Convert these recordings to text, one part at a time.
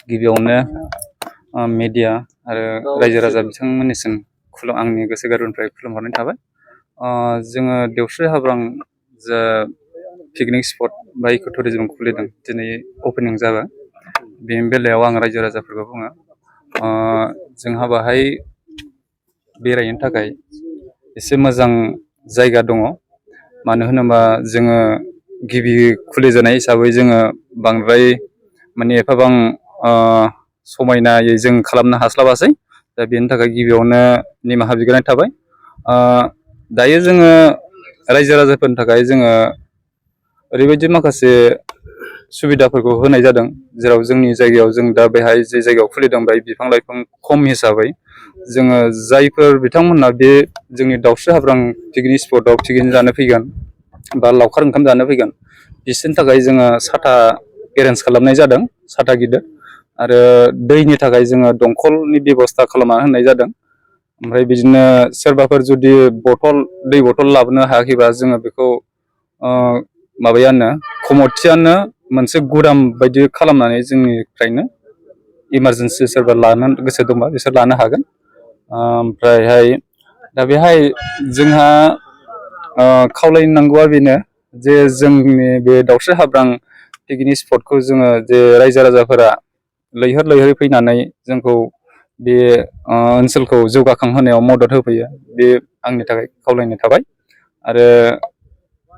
गिबियावनो मीडिया आरो रायजो राजा बिथांमोननिसिम आंनि गोसो गोरबोनिफ्राय खुलुमहरनाय थाबाय। जोङो देवस्रि हाब्रां जा पिकनिक स्पट बा इको टुरिजम खुलिदों दिनै अपेनिं जाबाय। बेनि बेलायाव आं रायजो राजाफोरखौ बुङो जोंहा बाहाय बेरायनो थाखाय एसे मोजां जायगा दङ। मानो होनोबा जोङो गिबि खुलिजेननाय हिसाबै जोङो बांद्राय माने एफाबां समायनायै जों खालामनो हास्लाबासै। दा बेनि थाखाय गिबियावनो निमाहा बिग्रोनाय थाबाय। दायो जोङो रायजो राजाफोरनि थाखाय जोङो ओरैबायदि माखासे सुबिदाफोरखौ होनाय जादों, जेराव जोंनि जायगायाव जों दा बेहाय जे जायगायाव खुलिदों बेहाय बिफां लाइफां खम हिसाबै जोङो जायफोर बिथांमोनहा बे जोंनि दावस्रि हाब्रां पिकनिक स्पटआव पिकनिक जानो फैगोन बा लावखार ओंखाम जानो फैगोन, बिसोरनि थाखाय जोङो साथा एरेन्ज खालामनाय जादों, साथा गिदिर। आरो दैनि थाखाय जोङो दंखलनि बेब'स्था खालामना होनाय जादों। ओमफ्राय बिदिनो सोरबाफोर जुदि दै बथल लाबोनो हायाखैबा जोङो बेखौ कमरथियानो मोनसे गुदाम बायदि खालामनानै जोंनिफ्रायनो इमारजेन्सि सोरबा लानो गोसो दंबा बिसोर लानो हागोन। ओमफ्रायहाय दा बेहाय जोंहा खावलायनांगौआ बेनो जे जोंनि बे दावस्रि हाब्रां पिकनिक स्पटखौ जोङो जे रायजो राजाफोरा लैहोर लैहोरै फैनानै जोंखौ बे ओनसोलखौ जौगाखांहोनायाव मदद होफैयो, बे आंनि थाखाय खावलायनाय थाबाय। आरो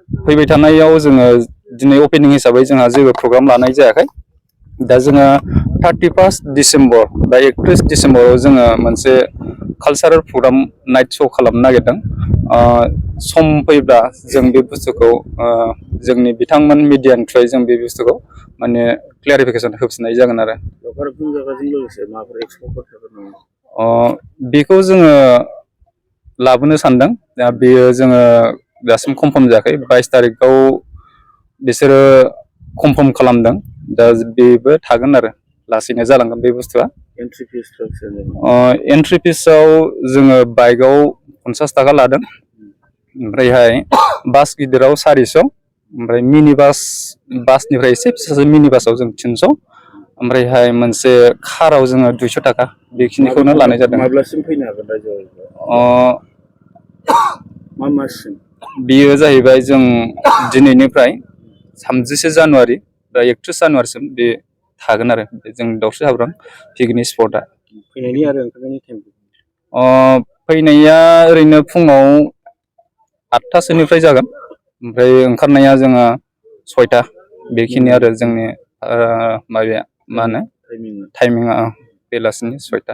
फैबाय थानायाव जोङो दिनै अपेनिं हिसाबै जोंहा जेबो प्रग्राम लानाय जायाखै। दा जोङो 31 डिसेम्बर बा 31 डिसेम्बराव जोङो मोनसे कालचारेल प्रग्राम नाइट श' खालामनो नागिरदों। सम फैब्ला जों बे बुस्थुखौ जोंनि बिथांमोन मिडियानिफ्राय जों बे बुस्थुखौ माने क्लियारिफिकेसन होफिननाय जागोन आरो। बेखौ जोङो लाबोनो सानदों। दा बेयो जोङो दासिम कनफार्म जायाखै। 22 तारिखआव बिसोरो कनफार्म खालामदों। दा बेबो थागोन आरो लासैनो जालांगोन बे बुस्थुआ। एन्ट्रि फिसआव जोङो बाइकआव 50 थाखा लादों। ओमफ्रायहाय बास गिदिराव 400, ओमफ्राय बासनिफ्राय एसे फिसासिन मिनि बासाव जों 300, ओमफ्रायहाय मोनसे काराव जोङो 200 थाखा बेखिनिखौनो लानाय जादों। माब्लासिम फैनो हागोन रायजोआव? बियो जाहैबाय जों दिनैनिफ्राय 30 जानुवारि बा 31 जानुवारिसिम बे थागोन आरो जों दावस्रि हाब्रां पिकनिक स्पटआ। फैनायनि आरो ओंखारनायनि टाइम? फैनाया ओरैनो फुङाव 8थासोनिफ्राय जागोन, ओमफ्राय ओंखारनाया जोङो 6ता। बेखिनि आरो जोंनि माबाया टाइमिंआ बेलासिनि 6ता।